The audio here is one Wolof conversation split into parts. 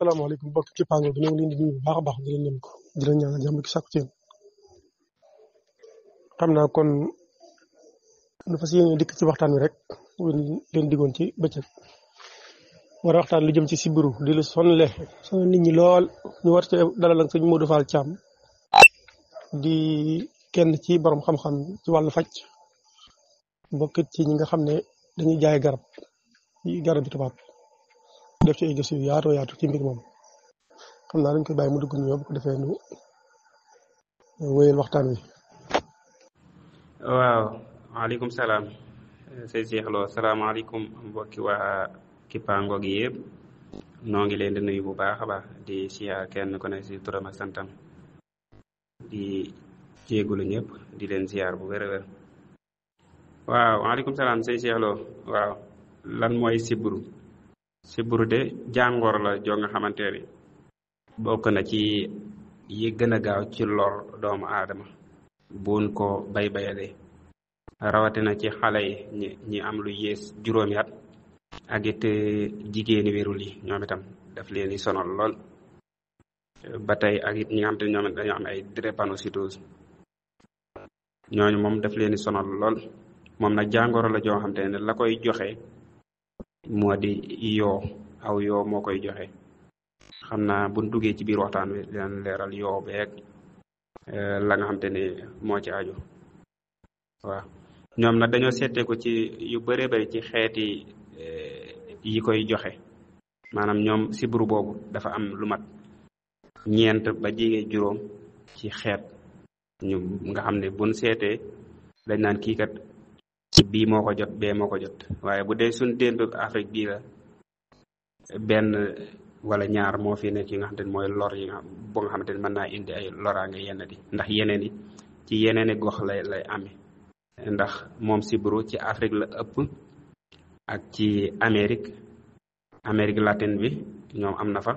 salaamaaleykum mbokk ci pango bi ñoo ngi leen di nuyu bu baax a baax di leen nem ko di leen ñaanal jàmm ki sàkku ci yéen xam naa kon nu fas yéene dikk ci waxtaan wi rek leen diggoon ci bëccëg war a waxtaan lu jëm ci sibiru di lu sonle nit ñi lool ñu war ci dalal ak sëñ Modou Fall Thiam di kenn ci borom xam-xam ci wàllu faj bokkit ci ñi nga xam ne dañuy jaay garab bi tubaab def ci ay gëstu yu yaatoo yaatu ci mbir moom xam naa dañ koy bàyyi mu dugg nuyoo bu ko defee nu wéyal waxtaan wi. waaw waaleykum salaam sëñ Cheikh Lo salaamaaleykum mbokki waa Kippaango gi yëpp noo ngi leen di nuyu bu baax a baax di siyaar kenn ku ne si turam ak santam di jéegulu ñëpp di leen siyaar bu wér a wér. waaw waaleykum salaam sëñ Cheikh Lo waaw lan mooy sibbiru de jàngoor la joo nga xamante ni bokk na ci yi gën a gaaw ci lor doomu aadama buñ ko bayalee rawatina ci xale yi ñi am lu yées juróomi at ak it jigéeni wérul yi ñoom itam daf leen di sonal lool ba tey ak it ñi nga xam te ne ñoom dañoo am ay drépanocytose ñooñu moom daf leen di sonal lool moom nag jàngoro la joo xam te ne la koy joxe moo di aw yoo moo koy joxe xam naa buñ duggee ci biir waxtaan wi dinañ leeral yoo beeg la nga xam te ne moo ci aju waaw ñoom nag dañoo seeteeku ci yu bëree bëri ci xeeti yi koy joxe maanaam ñoom sibiru boobu dafa am lu mat 4 ba jege juróom ci xeet ñu nga xam ne buñ seetee dañ naan kii kat bii moo ko jot bee moo ko jot waaye bu dee suñ déndu Afrique bii la benn wala ñaar moo fi nekk yi nga xamante ne mooy lor yi nga xamante ne mën naa indi ay loraange yenn di ndax yeneen yi ci yeneeni gox lay amee ndax moom sibiru ci Afrique la ëpp ak ci Amérique latine bi ñoom am na fa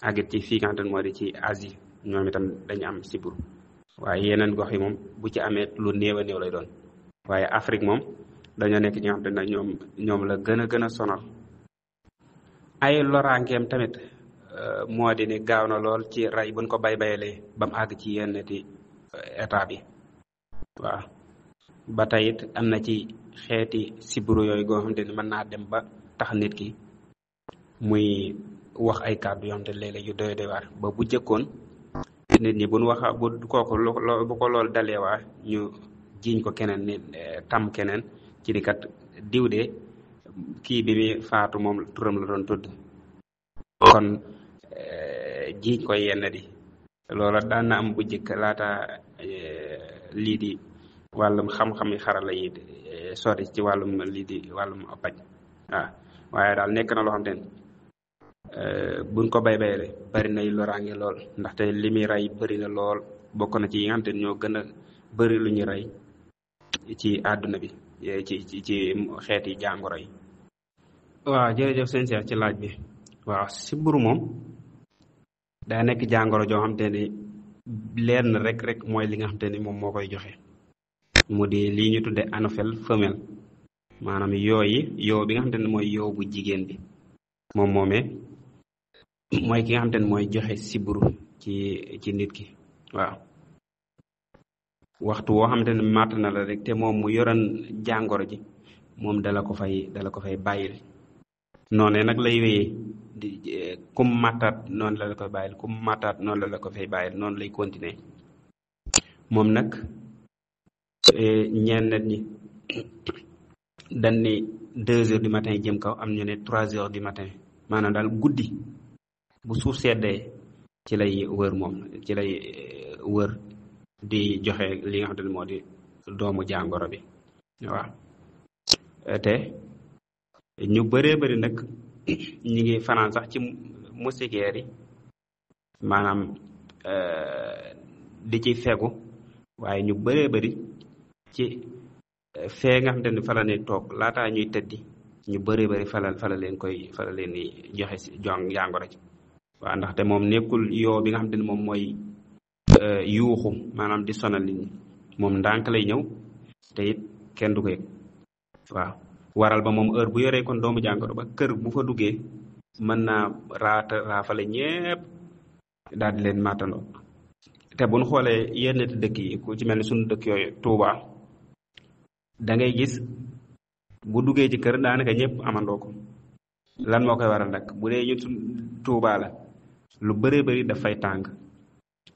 ak it ci fii nga xamante ne moo di ci Asie ñoom itam dañu am sibiru waaye yeneen gox yi moom bu ci amee lu néew a néew lay doon waaye Afrique moom dañoo nekk ñi nga xamante ne ñoom la gën a sonal ay loraangeem tamit moo di ne gaaw na lool ci rey buñ ko bayalee ba mu àgg ci yenn ti état bi waaw ba tey it am na ci xeeti sibiru yooyu goo xamante ne mën naa dem ba tax nit ki muy wax ay kàddu yoo xamante ne léeg-léeg yu doy waar ba bu jëkkoon nit ñi buñ waxa bu kooku bu ko loolu dalee waa ñu jiiñ ko keneen ni tam keneen ci di kat diw de kii bi mi faatu moom turam la doon tudd kon jiiñ ko yenn di loola daan na am bu jëkk laata lii di wàllum xam-xam yi xarala yi sori ci wàllum lii di wàllum paj waaw waaye daal nekk na loo xam te ne buñ ko bayale bari nay loraange lool ndaxte li muy rey bari na lool bokk na ci yi nga xam te ne ñoo gën a bari lu ñu rey ci àdduna bi ci xeeti jàngoro yi. waaw jërëjëf sëñ Cheikh ci laaj bi waaw sibiru moom daa nekk jàngoro joo xam te ni lenn rek mooy li nga xam te ni moom moo koy joxe mu di lii ñu tudde anophèle femelle maanaam yoo bi nga xam te ne mooy yoo bu jigéen bi moom moomee mooy ki nga xam te ne mooy joxe sibiru ci nit ki waaw waxtu woo xamante ne màtt na la rek te moom mu yoran jàngoro ji moom dala ko fay bàyyil noonee nag lay wéyee di kum màttaat noonu la koy bàyyil kum màttaat noonu la ko fay bàyyil noonu lay continuer moom nag ñenn ñi dañ ni 2 heures du matin jëm kaw am ñu ne 3 heures du matin maanaam daal guddi bu suuf seddee ci lay wër di joxe li nga xamante ne moo di doomu jàngoro bi waaw te ñu bëree bëri nag ñi ngi fanaan sax ci moustiquaire yi maanaam di ci fegu waaye ñu bëree bëri ci fee nga xamante ne fa la ne toog laataa ñuy tëddi ñu bëree bëri fala leen di joxe si jàngoro ci waaw ndaxte moom nekkul yoo bi nga xamante ne moom mooy yuuxu maanaam di sonal nit ñi moom ndànk lay ñëw te it kenn du ko yëg waaw waral ba moom heure bu yoree kon doomu jàngoro ba kër bu fa duggee mën naa raafale ñépp daal di leen màttandoo. te bu ñu xoolee yenn dëkk yi ku ci mel ni suñu dëkk yooyu Touba da ngay gis bu duggee ci kër daanaka ñëpp amandoo ko. lan moo koy waral nag bu dee ñun suñ Touba la lu bëree bëri dafay tàng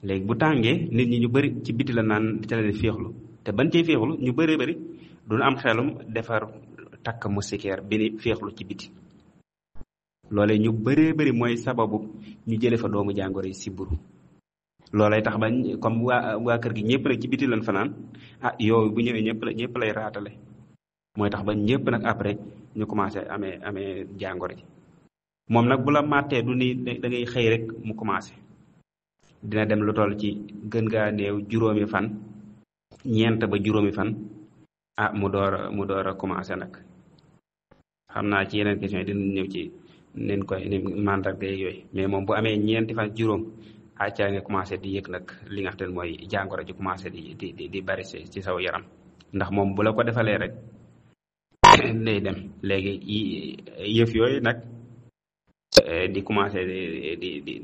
léegi bu tàngee nit ñi ñu bëri ci biti la naan ca leen féexlu te ban ciy féexlu ñu bëree bëri duñu am xelum defar takk moustiquaire bi ni féexlu ci biti. loolee ñu bëree bëri mooy sababu ñu jële fa doomu jàngoro yi sibbiru. loolay tax ba comme waa kër gi ñëpp rek ci biti lañ fanaan yooyu bu ñëwee ñëpp lay raatale. mooy tax ba ñëpp nag après ñu commencé amee jàngoro ji. moom nag bu la màttee du ni da ngay xëy rek mu commencé dina dem lu toll ci gën gaa néew juróomi fan ñeent ba juróomi fan mu door a commencé nag. xam naa ci yeneen question yi dinañ ñëw ci nen koy ni mandarga yooyu mais moom bu amee ñeenti fan juróom ca nga commencé di yëg nag li nga xam ne mooy jàngoro ji commencé di bari ci saw yaram. ndax moom bu la ko defalee rek day dem léegi yëf yooyu nag di commencé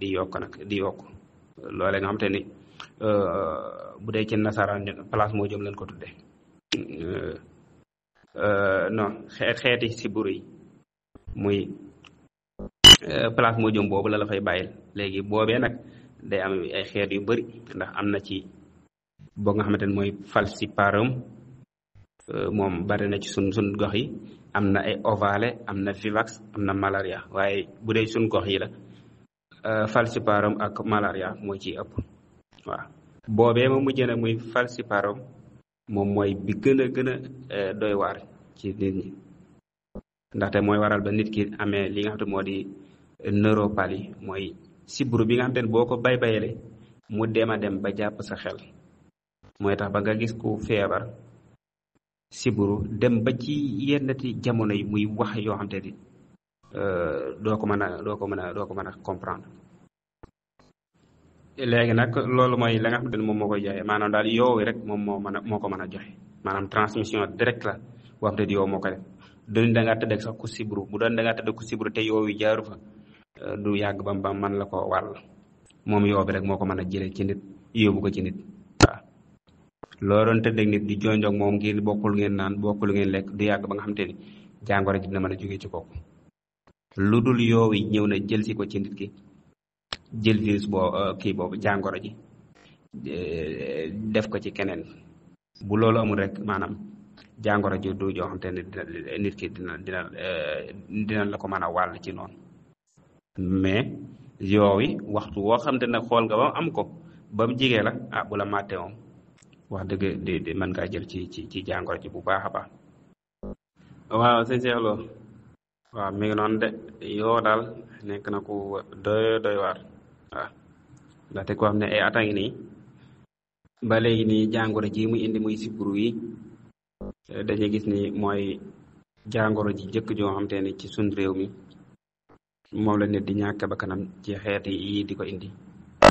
di yokk nag di yokk. loole nga xam te ni bu dee ci nasaraan place moo jëm leen ko tudde non xeeti sibbiru yi muy place moo jëm boobu la fay bàyyil. léegi boobee nag day am ay xeet yu bari ndax am na ci boo nga xamante ne mooy falciparum moom bari na ci sun gox yi. am na ay ovale am na vivax am na malaria waaye bu dee sun gox yi la falciparum ak malaria moo ciy ëpp. waaw boobee ma mujjee nag muy falciparum moom mooy bi gën a doy waar ci nit ñi ndaxte mooy waral ba nit ki amee li nga xam te moo di neuropathie mooy sibbiru bi nga xam te ne boo ko bayale mu dem ba jàpp sa xel. mooy tax ba nga gis ku feebar sibbiru dem ba ci yennati jamono yi muy wax yoo xam te ni doo ko mën a comprendre. léegi nag loolu mooy la nga xam te ne moom moo koy joxe maanaam daal yooyu rek moom moo ko mën a joxe maanaam transmission directe la boo xam te ni yow moo ko def. doon da ngaa tëdd ak sax ku sibbiru bu doon da ngaa tëdd ku sibbiru te yooyu jaaru fa du yàgg ba man la ko wàll moom yoo bi rek moo ko mën a jëlee ci nit yóbbu ko ci nit. waaw loo doon tëdd ak nit di jonjog moom ngeen bokkul ngeen naan bokkul ngeen lekk du yàgg ba nga xam te ni jàngoro ji dina mën a jógee ci kooku. lu dul yooyu ñëw na jël si ko ci nit ki jël virus boobu jàngoro ji def ko ci keneen bu loolu amul rek maanaam jàngoro ji du joo xam te ne nit ki dina la ko mën a wàll ci noonu. mais yooyu waxtu woo xam te ne xool nga ba am ko ba mu jigee la bu la màttee moom wax dëgg di mën ngaa jël ci jàngoro ji bu baax a baax. waaw sëñ Cheikh Lo waaw mi ngi noonu de yoo daal nekk na ku doy waar. waaw ndaxte koo xam ne ay at a ngi nii ba léegi nii jàngoro ji muy indi muy sibbiru yi dañuy gis ni mooy jàngoro ji jëkk joo xam te ne ci suñ réew mi moom la nit di ñàkk ba kanam ci xeet yi di ko indi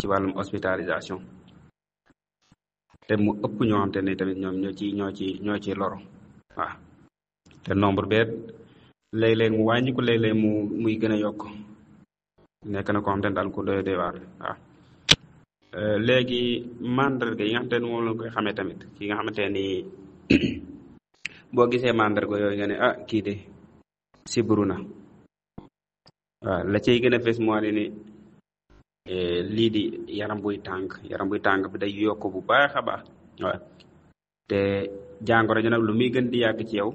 ci wàllum hospitalisation te mu ëpp ñoo xam te ne tamit ñoom ñoo ci loro. waaw te nombre beet léeg-léeg mu wàññi ko léeg-léeg muy gën a yokk nekk na ko xam te ne daal ku doy waar. waaw léegi mandarga yi nga xam te ne moom la koy xamee tamit ki nga xamante ni boo gisee mandarga yooyu nga ne kii de sibbiru na. waaw la cay gën a fees moo di ni lii di yaram buy tàng bi day yokk bu baax a baax. waaw te jàngoro ji nag lu muy gën di yàgg ci yow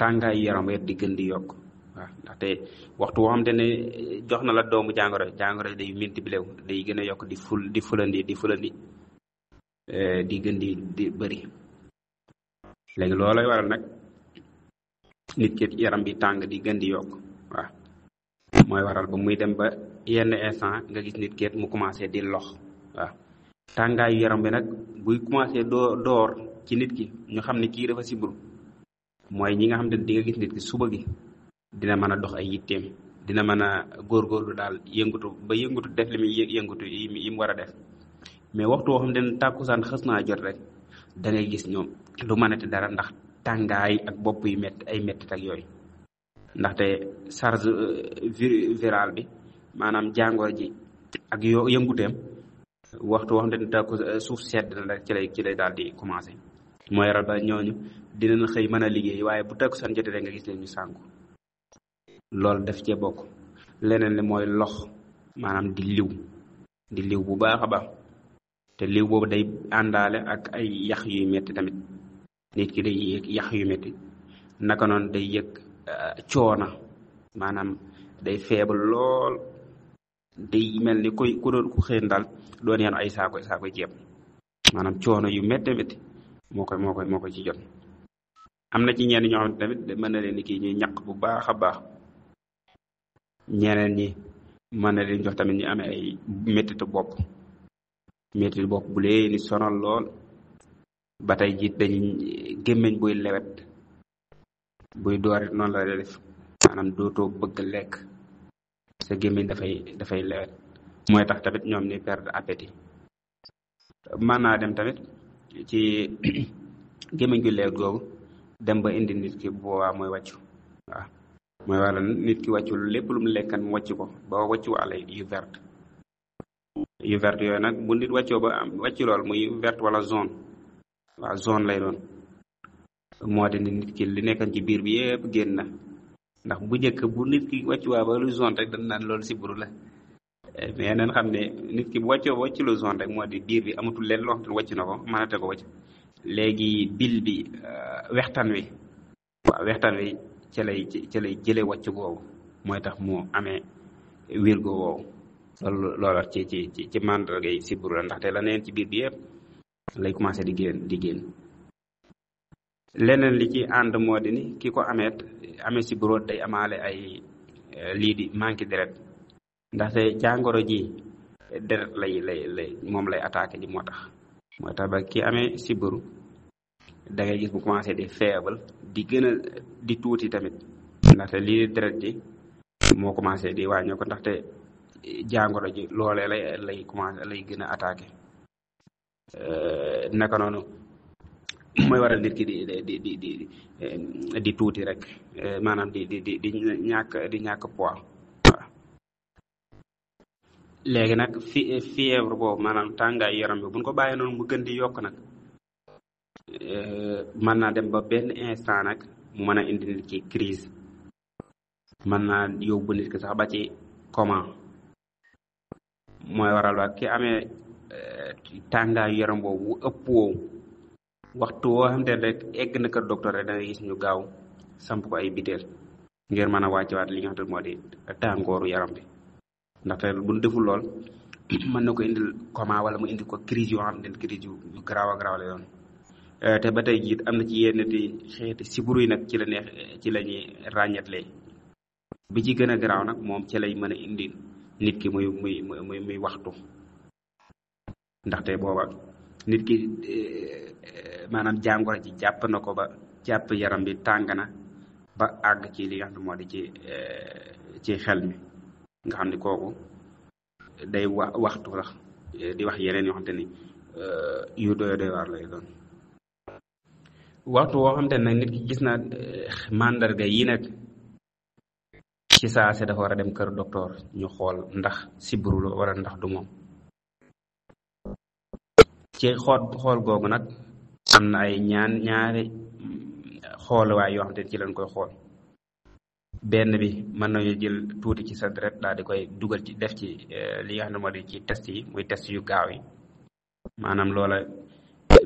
tàngaayu yaram wet di gën di yokk. waaw ndaxte waxtu woo xam te ne jox na la doomu jàngoro day multiplier wu day gën a yokk di fulandi di gën di bëri. léegi loolay waral nag nit ki yaram bi tàng di gën di yokk. waaw mooy waral ba muy dem ba yenn instant nga gis nit ki mu commencé di lox. waaw tàngaayu yaram bi nag buy commencé door ci nit ki ñu xam ne kii dafa sibbiru mooy ñi nga xam ne di nga gis nit ki suba gi dina mën a dox ay yitteem dina mën a góorgóorlu daal yëngatu def li muy yëngatu yi mu war a def. mais waxtu woo xam ne tàkkusaan xës naa jot rek da ngay gis ñoom du mënati dara ndax tàngaay ak bopp yu métti ay métti ak yooyu. ndaxte charge virale bi maanaam jàngoro ji ak yënguteem waxtu wax ne da ko suuf sedd na rek ci lay daal di commencé mooy waral ba ñooñu dinañ xëy mën a liggéey waaye bu takkusaan jotee rek nga gis leen ñu sànku loolu daf cee bokk. leneen li mooy lox maanaam di liw bu baax a baax te liw boobu day àndaale ak ay yax yuy metti tamit nit ki day yëg yax yu metti naka noonu day yëg coona maanaam day faible lool day mel ni ku doon ku xëy daal doon yanu ay saako ceeb maanaam coono yu métti métti moo koy ci jot. am na ci ñenn ñoo xam ne tamit mën na leen ni kii ñuy ñaq bu baax a baax ñeneen ñi mën na leen jox tamit ñu amee ay méttitu bopp bu leen ni sonal lool ba tey jiit dañuy gémmiñ buy lewet buy doorit noonu la def maanaam dootoo bëgg lekk sa gémmiñ dafay lewet mooy tax tamit ñoom ni perdre appétit mën naa dem tamit ci gémmiñ gu lewet googu dem ba indi nit ki boobaa mooy wàccu waaw mooy waral nit ki wàccu lépp lu mu lekkan mu wàcc ko ba wàccu waale yu verte yooyu nag bu nit wàccoo ba am wàcc lool muy verte wala zone waaw zone lay doon moo di nit ki li nekkan ci biir bi yépp génn na ndax bu njëkk bu nit ki wàccuwaa ba lu zone rek dañ naan loolu sibbiru la mais nañ xam ne nit ki bu wàccoo ba wàcc lu zone rek moo di biir bi amatul leen loo xam ne wàcc na ko mënate ko wàcc léegi bil bi wextaan wi ca lay jële wàcc googu mooy tax mu amee wirgo woowu loolu ci mandarga yi sibbiru la ndaxte la neen ci biir bi yëpp lay commencé di génn leneen li ci ànd moo di ni ki ko amee sibbiru day amaale ay lii di manque deret ndaxte jàngoro ji deret lay moom lay attaqué ji moo tax ba ki amee sibbiru da ngay gis bu commencé di faible di gën a di tuuti tamit ndaxte lii deret ji moo commencé di wàññeeku ndaxte jàngoro ji loolee lay commencé lay gën a attaqué naka noonu mooy waral nit ki di tuuti rek maanaam di ñàkk poids waaw léegi nag fièvre boobu maanaam tàngaay yaram bi buñ ko bàyyi noonu mu gën di yokk nag mën naa dem ba benn instant nag mu mën a indi nit ki crise mën naa yóbbu nit ki sax ba ci coma mooy waral ba ki amee tàngaayu yaram boobu ëpp woowu waxtu woo xam te rek egg na kër docteur rek da ngay gis ñu gaaw samp ko ay biteel ngir mën a wàccewaat li nga xam te moo di tàngooru yaram bi ndaxte bu ñu deful lool mën na ko indil coma wala mu indi ko crise yoo xam ne crise yu garaaw a garaaw la yoon te ba tey jiit am na ci yenn di xeeti sibbiru yi nag ci la ñuy ràññetle bi ci gën a garaaw nag moom ci lay mën a indi nit ki muy waxtu ndaxte booba nit ki maanaam jàngoro ji jàpp na ko ba jàpp yaram bi tàng na ba àgg ci li nga xam ne moo di ci xel mi nga xam ne kooku day waxtu sax di wax yeneen yoo xam te ni yu doy waar lay doon waxtu woo xam te nag nit ki gis na mandarga yi nag ci saase dafa war a dem kër docteur ñu xool ndax sibbiru la wala ndax du moom ci xool googu nag am na ay ñaari xooluwaay yoo xam te ci lañ koy xool benn bi mën nañu jël tuuti ci sa deret daal di koy dugal ci def ci li nga xam ne moo di ci test yi muy test yu gaaw yi maanaam loola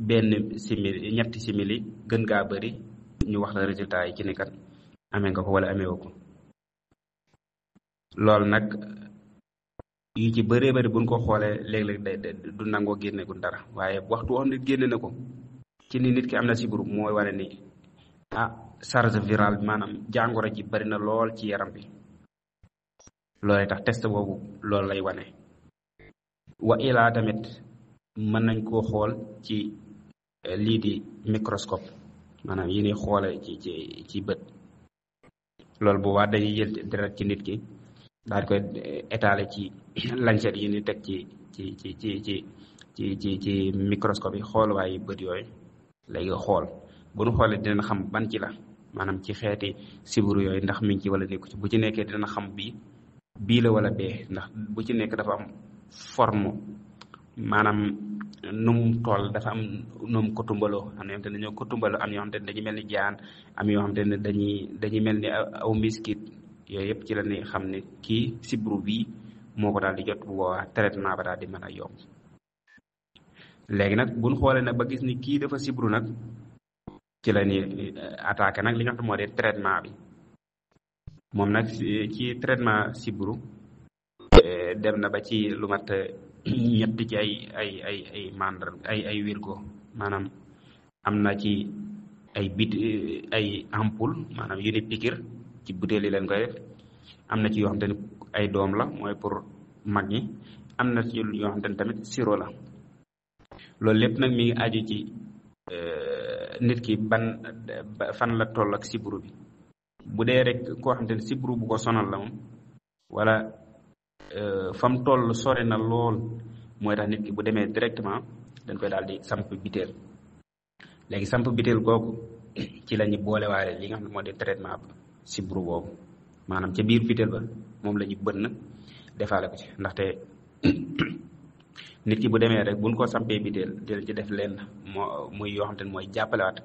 benn simili ñetti simili gën gaa bëri ñu wax la résultat yi ci ni kat amee nga ko wala amee ko loolu nag yu ci bëree bëri buñ ko xoolee léeg-léeg du nangoo génne gu dara waaye waxtu woon nit génne na ko ci ni nit ki am na sibbiru mooy wane ni charge virale bi maanaam jàngoro ji bari na lool ci yaram bi loolee tax test boobu loolu lay wane wa ilaa tamit mën nañ koo xool ci lii di microscope maanaam yi ñuy xoole ci bët loolu boobaa dañuy jël deret ci nit ki daal di koy étaler ci lancette yi ni teg ci microscope yi xool waaye bët yooyu léegi xool bu ñu xoolee dinañ xam ban ci la maanaam ci xeeti siburu yooyu ndax mi ngi ci wala nekku ci bu ci nekkee dina xam bii la wala bee ndax bu ci nekk dafa am forme maanaam num tool dafa am num ko tumbaloo am na yoo xam te ne dañoo ko tumbaloo am yoo xam te ne dañuy mel ni jaan am yoo xam te ne dañuy mel ni aw miskit yooyu yëpp ci la ni xam ne kii sibru bii moo ko daal di jot bu boobaa traitement ba daal di mën a yomb léegi nag buñ xoolee nag ba gis ni kii dafa sibru nag ci la ni attaqué nag li nga xam moo di traitement bi moom nag ci traitement sibru dem na ba ci lu mat ñett ci ay mandar ay wirgo maanaam am na ci ay ampoule maanaam yu ni pikir ci butéel yi leen koy def am na ci yoo xam te ne ay doom la mooy pour mag ñi am na ci yoo xam te ne tamit sirop la loolu lépp nag mi ngi aju ci nit ki fan la toll ak sibru bi bu dee rek koo xam te ne sibru bu ko sonal la moom wala fam toll sori na lool mooy tax nit ki bu demee directement dañ koy daal di samp biteel léegi samp biteel googu ci la ñu boolewaale li nga xam ne moo di traitement sibru boobu maanaam ca biir biteel ba moom la ñu bënn defaale ko ci ndaxte nit ki bu demee rek buñ ko sampee biteel dina ci def leen muy yoo xam te ne mooy jàppalewaat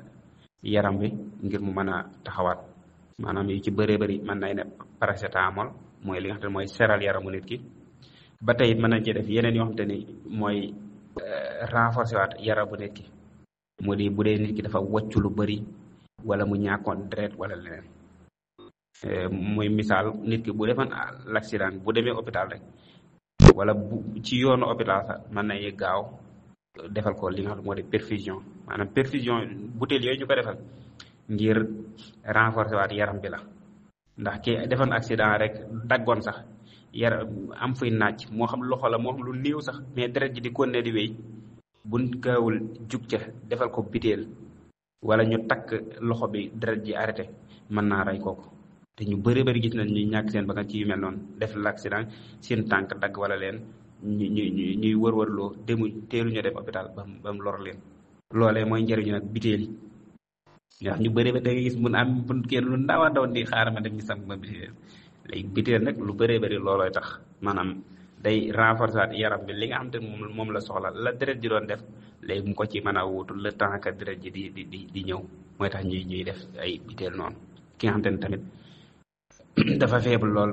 yaram bi ngir mu mën a taxawaat maanaam yu ci bëree bëri mën nay ne paracétamol mooy li nga xam ne mooy seral yaramu nit ki ba tey it mën nañ ci def yeneen yoo xam te ni mooy renforcer waat yaramu nit ki mu di bu dee nit ki dafa wàccu lu bëri wala mu ñàkkoon deret wala leneen muy misaal nit ki bu defoon l'accident bu demee hôpital rek wala ci yoonu hôpital sax mën na gaaw defal ko li nga xam ne moo di perfusion maanaam perfusion butéel yooyu ñu ko defal ngir renforcer waat yaram bi la ndax ki defoon accident rek daggoon sax am fuy naaj moo xam loxo la moo xam lu néew sax mais deret ji di continuer di wéy buñ gaawul jug ca defal ko biteel wala ñu takk loxo bi deret ji arrêté mën naa rey kooku te ñu bëri gis nañ ñuy ñàkk seen bakkan ci yu mel noonu def l'accident seen tànk dagg wala leen ñuy wërwërloo demuñ teelu ñu dem hôpital ba mu lor leen loolee mooy njëriñu nag biteel yi ndax ñu bëri ba da nga gis mun am bun kenn lu ndaw a ndaw di xaaral ma dem ñu samp ma biteel léegi biteel nag lu bëree bëri loolooy tax maanaam day renforcer yaram bi li nga xam te moom la soxla la deret ji doon def léegi mu ko ci mën a wuutu le temps que deret ji di ñëw mooy tax ñuy def ay biteel noonu ki nga xam te ne tamit dafa faible lool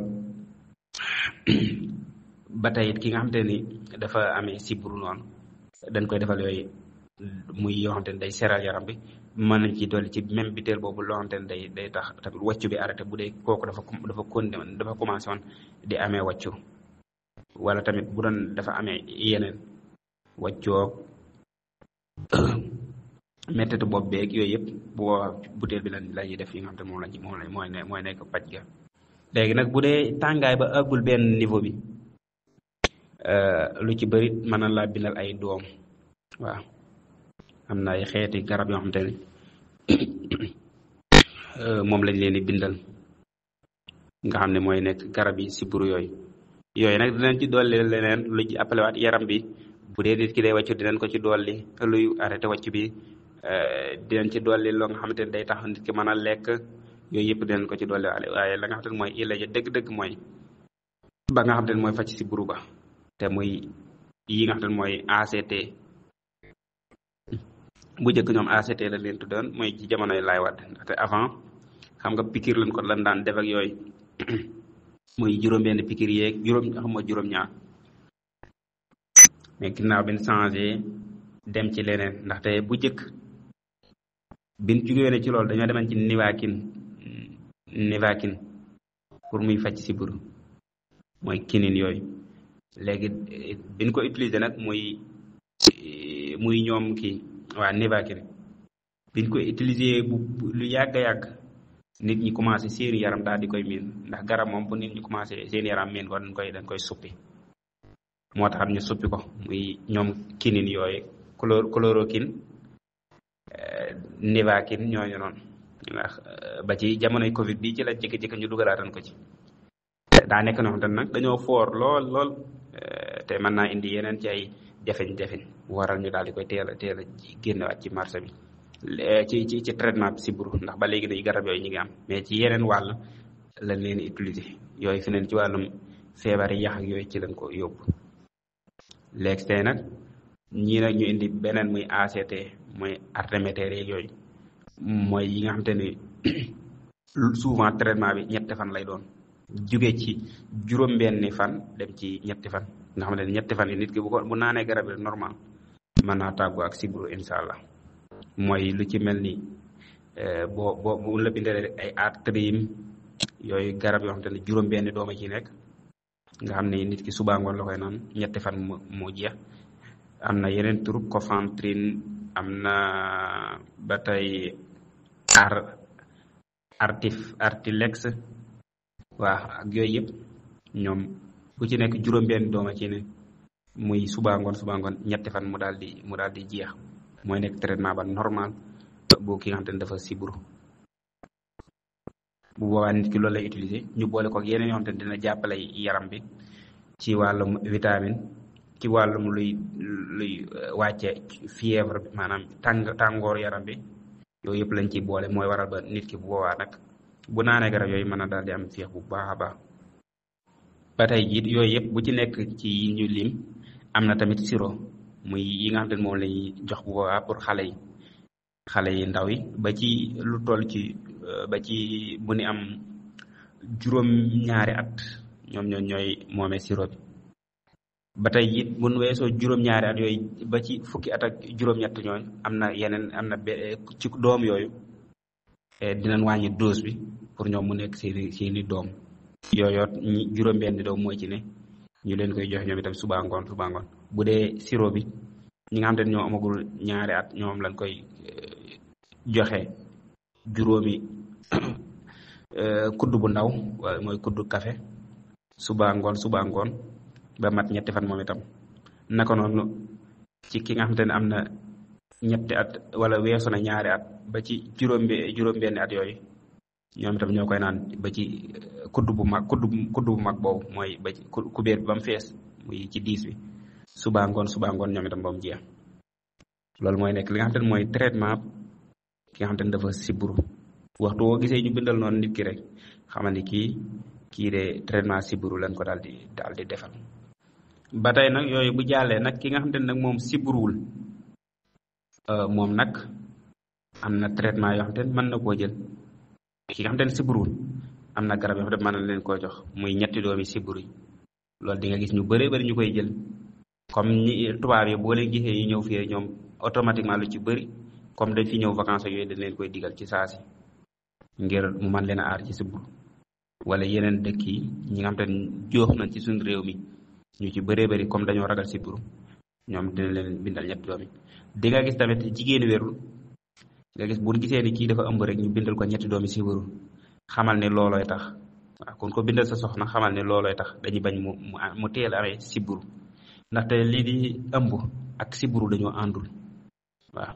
ba tey it ki nga xam te ni dafa amee sibru noonu dañ koy defal yooyu muy yoo xam te ne day seral yaram bi mën nañ ci dolli ci même biteel boobu loo xam te ne day tax tamit wàccu bi arrêté bu dee kooku dafa commencé woon di amee wàccu wala tamit bu doon dafa amee yeneen wàccoo mettitu bopp beeg yooyu yëpp bu boobaa butéel bi la ñuy def yi nga xam te mooy nekk paj ga léegi nag bu dee tàngaay ba àggul benn niveau bi lu ci bëri mën na laa bindal ay doom waaw am na ay xeeti garab yoo xam te ne moom lañ leen di bindal nga xam ne mooy nekk garab yi siburu yooyu nag dinañ ci dolli leneen lu ci appelé waat yaram bi bu dee nit ki day wàccu dinañ ko ci dolli luy arrêté wàccu bi dinañ ci dolli loo nga xamante ne day tax nit ki mën a lekk yooyu yëpp dinañ ko ci dolli waaye la nga xamante ne mooy illa ja dëgg-dëgg mooy ba nga xamante ne mooy faj siburu ba te muy yi nga xamante ne mooy ACT bu njëkk ñoom ACT la leen tuddoon mooy ci jamonoy laay waat ndaxte avant xam nga piqûre lañ ko lan daan def ak yooyu muy juróom-benn piqûre yeeg juróom-ñaar mais ginnaaw bi ñu changé dem ci leneen ndaxte bu njëkk biñ jugee ne ci loolu dañoo demoon ci nivaquine pour muy faj siburu mooy kinin yooyu léegi biñ ko utiliser nag muy ñoom kii waa nivaquine biñ ko utiliser bu lu yàgg nit ñi commencé seen yaram daal di koy miin ndax garab moom bu nit ñi commencé seen yaram miin ko dañ koy suppi moo tax ñu suppi ko muy ñoom kinin yooyu chloroquine nivaquine ñooñu noonu ndax ba ci jamonoy Covid bi ci la jékki-jékki ñu dugalaatan ko ci daa nekk noo xam te nag dañoo foor lool te mën naa indi yeneen ci ay jafeñ-jafeñ waral ñu daal di koy teel a génnewaat ci marché bi ci traitement sibbiru ndax ba léegi day garab yooyu ñi ngi am mais ci yeneen wàll lañ leen utiliser yooyu fi neen ci wàllum feebar yi yax ak yooyu ci lañ ko yóbbu léegi tey nag ñii nag ñu indi beneen muy ACT mooy artémétère yeeg yooyu mooy yi nga xamante ni souvent traitement bi ñetti fan lay doon jóge ci juróom-benni fan dem ci ñetti fan nga xamante ni ñetti fan yi nit ki bu naanee garab yi normal mën naa tàggoo ak sibbiru incha allah mooy lu ci mel ni bu la bindee ay Artrim yooyu garab yoo xamante ni juróom-benni dooma ci nekk nga xam ne nit ki suba ngoon la koy naan ñetti fan moo jeex am na yeneen tur Cofantrine am na ba tey Artilex waaw ak yooyu yëpp ñoom bu ci nekk juróom-benni dooma ci ne muy suba ngoon ñetti fan mu daal di jeex mooy nekk traitement ba normal bu ki nga xamante ne dafa sibbiru bu boobaa nit ki loolu lay utiliser ñu boole ko ak yeneen yoo xamante ne dina jàppale yaram bi ci wàllum vitamine ci wàllum luy wàcce fièvre bi maanaam tàngoor yaram bi yooyu yëpp lañ ciy boole mooy waral ba nit ki bu boobaa nag bu naanee garab yooyu mën a daal di am féex bu baax a baax ba tey jiit yooyu yëpp bu ci nekk ci ñu lim am na tamit sirop muy yi nga xamante ne moom lañuy jox bu boobaa pour xale yi ndaw yi ba ci lu toll ci ba ci bu ni am juróom-ñaari at ñoom ñooy moomee sirop bi ba tey it bu nu weesoo juróom-ñaari at yooyu ba ci fukki at ak juróom-ñett ñooñ am na ci doom yooyu dinañ wàññi dose bi pour ñoom mu nekk seeni doom yooyoot juróom-benni doom mooy ci ne ñu leen koy joxe ñoom itam suba ngoon bu dee sirop bi ñi nga xam te ne ñoo amagul ñaari at ñoom lañ koy joxe juróomi kudd bu ndaw mooy kudd café suba ngoon ba mat ñetti fan moom itam naka noonu ci ki nga xamante ne am na ñetti at wala weesu na ñaari at ba ci juróom-benni at yooyu ñoom itam ñoo koy naan ba ci kudd bu mag boobu mooy ba ci kubéer bi ba mu fees muy ci 10 bi suba ngoon ñoom itam ba mu jeex loolu mooy nekk li nga xamante ne mooy traitement ki nga xamante ne dafa sibbiru waxtu woo gisee ñu bindal noonu nit ki rek xamal ni kii de traitement sibbiru lañ ko daal di defal. ba tey nag yooyu bu jàllee nag ki nga xamante ne nag moom sibbiruwul moom nag am na traitement yoo xamante ne mën na koo jël ki nga xamante ne sibbiruwul am na garab yoo xamante ne mën na leen koo jox muy ñetti doomi sibbiru yi loolu di nga gis ñu bëree bëri ñu koy jël comme ñi tubaab yi boo leen gisee yi ñëw fii ñoom automatiquement lu ci bëri comme dañ fi ñëw vacances yooyu dañ leen koy digal ci saasi ngir mu mën leen a aar ci sibbiru wala yeneen dëkk yi ñi nga xamante ne joox nañ ci suñu réew mi ñu ci bëree bëri comme dañoo ragal sibbiru ñoom dina leen bindal ñetti doom yi di nga gis tamit jigéenu wérul nga gis bu gisee ni kii dafa ëmb rek ñu bindal ko ñetti doomi sibbiru xamal ne loolooy tax waaw kon ko bindal sa soxna xamal ne loolooy tax dañuy bañ mu teel amee sibbiru ndaxte lii di ëmb ak sibbiru dañoo àndul waaw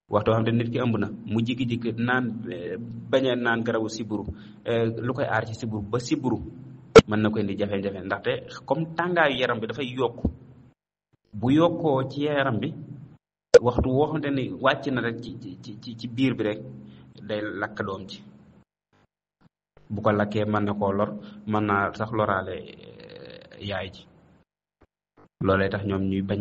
waxtu xam te nit ki ëmb na mu jikki-jikki naan bañ a naan garabu sibbiru lu koy aar ci sibbiru ba sibbiru mën na ko indi jafe-jafe ndaxte comme tàngaayu yaram bi dafay yokk bu yokkoo ci yaram bi waxtu woo xamante ni wàcc na rek ci biir bi rek day lakk doom ci bu ko lakkee mën na koo lor mën naa sax loraale yaay ji loolay tax ñoom ñuy bañ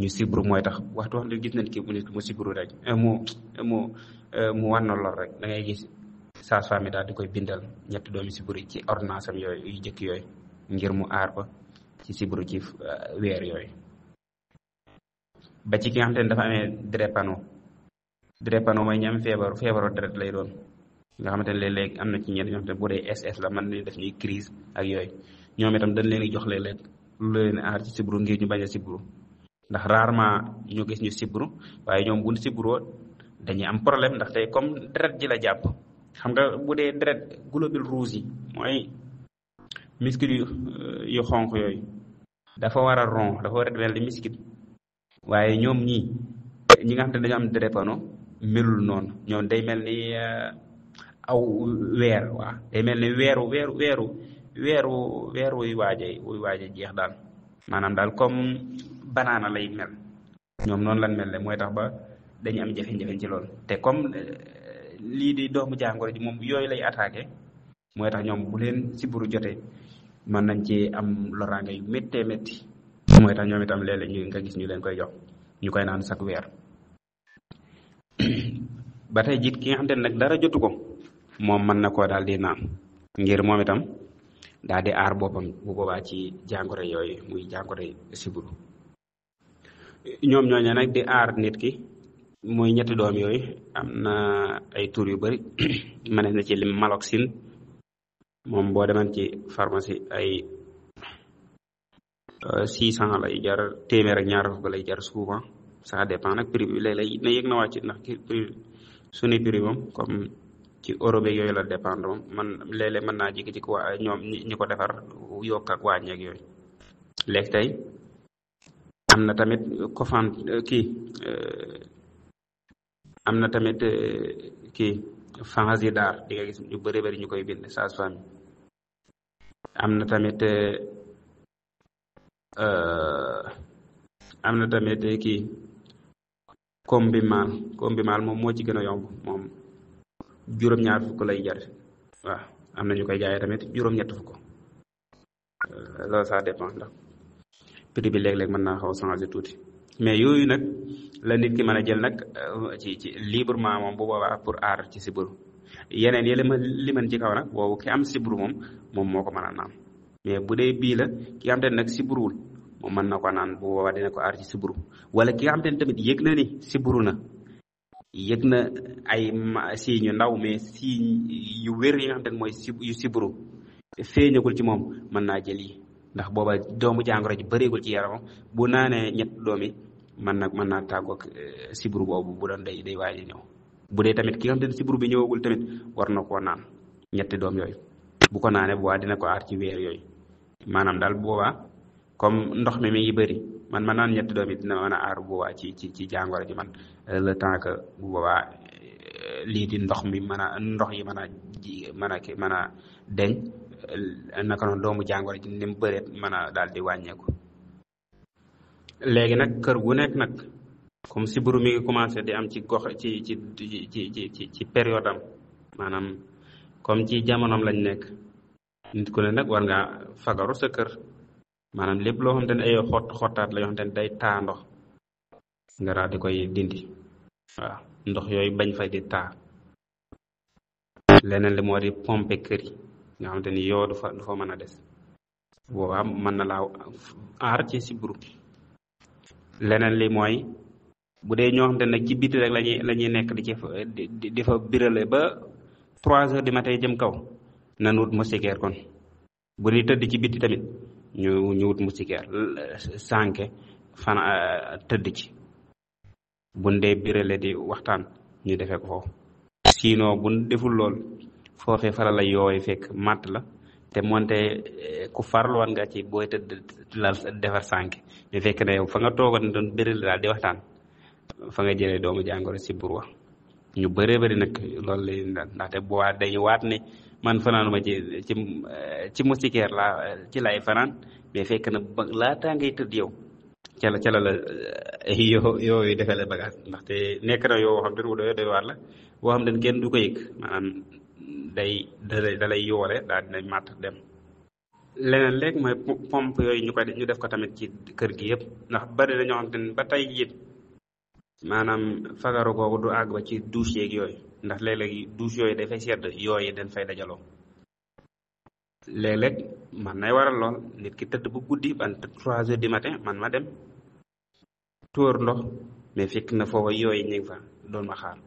ñu sibbiru mooy tax waxtu wax gis nañ ki mu sibbiru rek mu war na lor rek da ngay gis sage-femme daal di koy bindal ñetti doomi sibbiru ci ordonnance am yooyu yu jëkk yooyu ngir mu aar ko ci sibbiru ci weer yooyu ba ci ki nga xamante ne dafa amee drépano mooy ñi am feebaru deret lay doon nga xamante ne léeg-léeg am na ci ñenn ñoo xamante ne bu dee SS la mën nañu def ñuy crise ak yooyu ñoom itam dañ leen di jox léeg-léeg lu leen aar ci sibbiru ngir ñu bañ a sibbiru ndax rarement ñu gis ñu sibbiru waaye ñoom bu ñu sibbiroo dañuy am problème ndax tey comme deret ji la jàpp xam nga bu dee deret globules rouges yi mooy muscle yu xonq yooyu dafa war a rond dafa war a mel ni miskit waaye ñoom ñi nga xam ne dañoo am drépano melul noonu ñoom day mel ni aw weer waa day mel ni weeru wuy waaje jeex daal maanaam daal comme banaana lay mel ñoom noonu lan mel ne mooy tax ba dañu am jafe-jafe ci loolu te comme lii di doomu jàngoro ji moom yooyu lay attaqué mooy tax ñoom bu leen siburu jotee mën nañ ci am loraange yu méttee métti mooy tax ñoom itam léeg-léeg ñu nga gis ñu leen koy jox ñu koy naan chaque weer ba tey jiit ki nga xam te ne nag dara jotu ko moom mën na koo daal di naan ngir moom itam daal di aar boppam bu boobaa ci jàngoro yooyu muy jàngoro siburu ñoom ñooñu nag di aar nit ki muy ñetti doom yooyu am na ay tur yu bari mënees na ci lim maloxine moom boo deman ci pharmacie ay 600 lay jar téeméer ak ñaar fukk lay jar souvent ça dépend nag prix bi léeg-léeg na yëg na wàcc ndax prix suñu prix moom comme ci euro beeg yooyu la dépendre moom man léeg-léeg mën naa jikki ci waa ñoom ñi ko defar yokk ak wàññeeg yooyu léegi tey am na tamit kofan kii am na tamit kii Fansidar di nga gis ñu bëri bëri ñu koy bind sage-femme am na tamit kii Combimal moom moo ci gën a yomb moom juróom-ñaar fukk lay jar waaw am na ñu koy jaayee tamit juróom-ñett fukk loolu ça dépend ndax prix bi léeg-léeg mën naa xaw a changer tuuti mais yooyu nag la nit ki mën a jël nag ci librement moom bu boobaa pour aar ci siburu yeneen yële ma liman ci kaw nag boobu ki am siburu moom moo ko mën a naan mais bu dee bii la ki nga xam te ne nag siburuwul moom mën na ko naan bu boobaa dina ko aar ci siburu wala ki nga xam te ne tamit yëg na ni siburu na yëg na ay signes yu ndaw mais signes yu wér yi nga xam te ne mooy yu siburu feeñagul ci moom mën naa jël yi ndax booba doomu jàngoro ji bëreegul ci yaramam bu naanee ñett doom yi mën naa tàggoog siburu boobu bu doon day waaj a ñëw bu dee tamit ki nga xam te ne siburu bi ñëwagul tamit war na koo naan ñetti doom yooyu bu ko naanee bu boobaa dina ko aar ci weer yooyu maanaam daal bu boobaa comme ndox mi ngi bëri man ma naan ñetti doom yi dina mën a aar bu boobaa ci jàngoro ji man le temps que bu boobaa lii di ndox mi ndox yi mën a deñ naka noonu doomu jàngoro ji ni mu bëreet mën a daal di wàññeeku. léegi nag kër gu nekk nag comme siburu mi ngi commencé di am ci gox ci période am maanaam comme ci jamonoom lañ nekk nit ku ne nag war ngaa fagaru sa kër maanaam lépp loo xamante ne ay xottaat la yoo xamante ne day taa ndox nga daal di koy dindi waaw ndox yooyu bañ fay di taa leneen li moo di pompe kër yi nga xamante ni yoo du fa mën a des boobaa mën na laa aar ci siburu leneen li mooy bu dee ñoo xamante ne nag ci biti rek lañuy nekk di fa birale ba 3 heures du matin jëm kaw nan wut moustiquaire kon bu ñuy tëdd ci biti tamit ñu wut moustiquaire sànke fan tëdd ci buñ dee birale di waxtaan ñu defee ko foofu sinon buñ deful lool foofee faral la yooyu fekk matt la te moonte ku farlu woon nga ci booy tëdd la defar sànke ñu fekk ne yow fa nga toogoon doon birale daal di waxtaan fa nga jëlee doomu jàngoro siburu wa ñu bëree bëri nag loolu lay ndaxte bu waa dañu waat ne man fanaanuma ci moustiquaire laa ci lay fanaan mais fekk na ba laataa ngay tëdd yow ca la yooyu defee la bagage ndaxte nekk na yoo xam te ne doy waar la boo xam ne kenn du ko yëg maanaam da lay yoole daal dina màtt dem leneen léegi mooy pompe yooyu ñu def ko tamit ci kër gi yëpp ndax bari na ñoo xam te ne ba tey it maanaam fagaru googu du àgg ba ci douche yeeg yooyu ndax léeg-léeg douche yooyu dafay sedd yooyu dañ fay dajaloo léeg-léeg man nay waral lool nit ki tëdd bu guddi ban 3 heures du matin man ma dem tóor ndox mais fekk na foofa yooyu ñu ngi fa doon ma xaar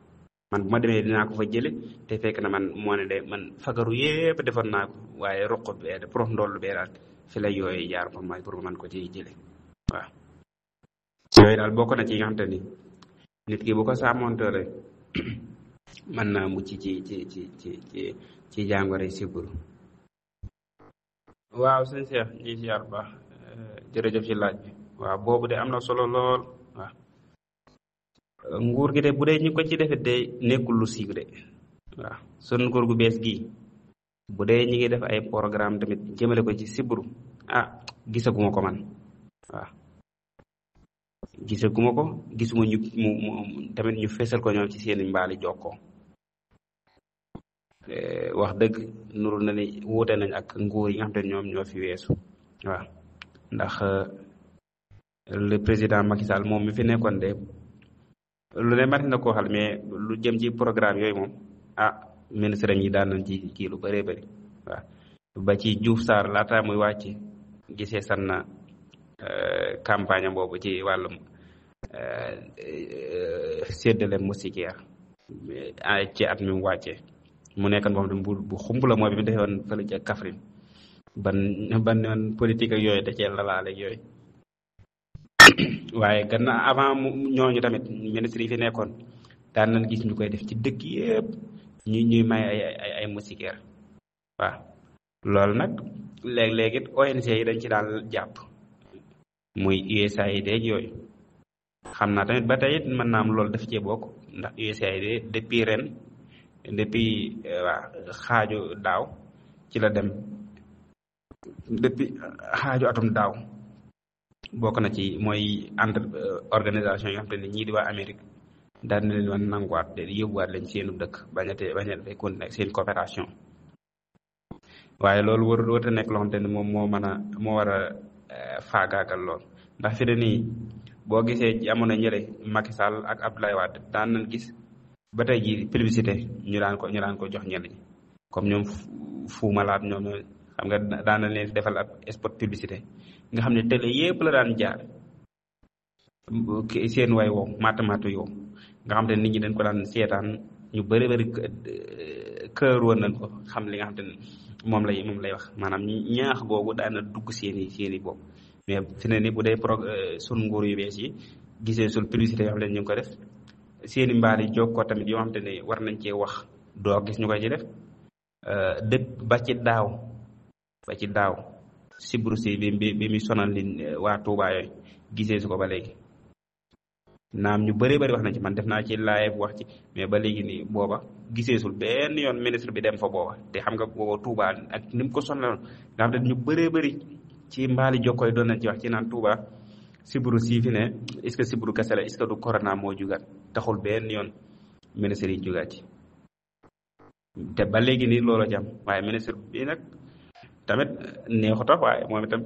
man bu ma demee dinaa ko fa jële te fekk na man moo ne de man fagaru yépp defoon naa ko waaye roq bee de prof ndollu bee daal fi la yooyu jaar pour ma man ko ci jële waaw yooyu daal bokk na ci nga xam te ni nit ki bu ko sàmmontale mën naa mucc ci jàngoro siburu waaw sëñ Cheikh ñi ziar bu baax jërëjëf ci laaj bi waaw boobu de am na solo lool waaw nguur gi de bu dee ñu ko ci defet de nekkul lu siiw de waaw sun nguur gu bees gii bu dee ñi ngi def ay programme tamit jëmale ko ci siburu gisaguma ko man waaw gisaguma ko gisuma ñu tamit ñu fessel ko ñoom ci seen mbaali jokkoo wax dëgg nuru na ni wuute nañ ak nguur yi nga xam te ñoom ñoo fi weesu waaw ndax le président Macky Sall moom mi fi nekkoon de lu ne mati na koo xal mais lu jëm ci programme yooyu moom ministre yi daan nañ ci kii lu bëree bëri waaw ba ci Diouf Sarr laata muy wàcc gisee san na campagne boobu ci wàllum séddale moustiquaire ci at mi mu wàccee mu nekkan boo xam ne bu xumb la mooy bi mu defoon fële ca Kaffrine ban politique ak yooyu da cee lalaale ak yooyu waaye gannaaw avant ñooñu tamit ministre yi fi nekkoon daan nañ gis ñu koy def ci dëkk yëpp ñuy may ay moustiquaire waaw loolu nag léeg-léeg it ONG yi dañ ci daal jàpp muy USAID ak yooyu xam naa tamit ba tey it mën naa am loolu daf cee bokk ndax USAID depuis ren depuis xaaju daaw ci la dem depuis xaaju atum daaw bokk na ci mooy entre organisation yoo xam te ne ñii di waa Amérique daan na leen wan nanguwaat de yóbbuwaat leen seenu dëkk bañate continuer seen coopération waaye loolu warut a nekk loo xam te ne moom moo war a faagaagal lool ndax fi ne nii boo gisee jamono ñële Macky Sall ak Abdoulaye Wade daan nañ gis ba tey ji publicité ñu daan ko jox ñenn ñi comme ñoom Fou Malade ñoom xam nga daan nañ leen defal ab spot publicité nga xam ne télé yépp la daan jaar seen way wow matamatu yow nga xam te nit ñi dañ ko daan seetaan ñu bëri kër woon nañ ko xam li nga xam te moom lay wax maanaam ñaax googu daana dugg seeni bopp mais fi ne ni bu dee sun nguur yu bees yi gisee sul publicité yoo xam ne ñu ngi ko def seeni mbaal yi jokkoo tamit yoo xam te ne war nañ cee wax doo gis ñu koy ci def ba ci daaw sibru si bi muy sonal li waa Touba yooyu gisee su ko ba léegi naam ñu bëree bëri wax nañ ci man def naa ci live wax ci mais ba léegi nii booba giseesul benn yoon ministre bi dem fa booba te xam nga booba Touba ak ni mu ko sonaloon nga xam ne ñu bëree bëri ci mbaali jokkoy doon nañ ci wax ci naan Touba sibru si fi ne est-ce que sibru kese la est-ce que du corona moo jugaat taxul benn yoon ministre yi jugaat ci te ba léegi nii loolu jam waaye ministre bi nag tamit neexut a waaye moom itam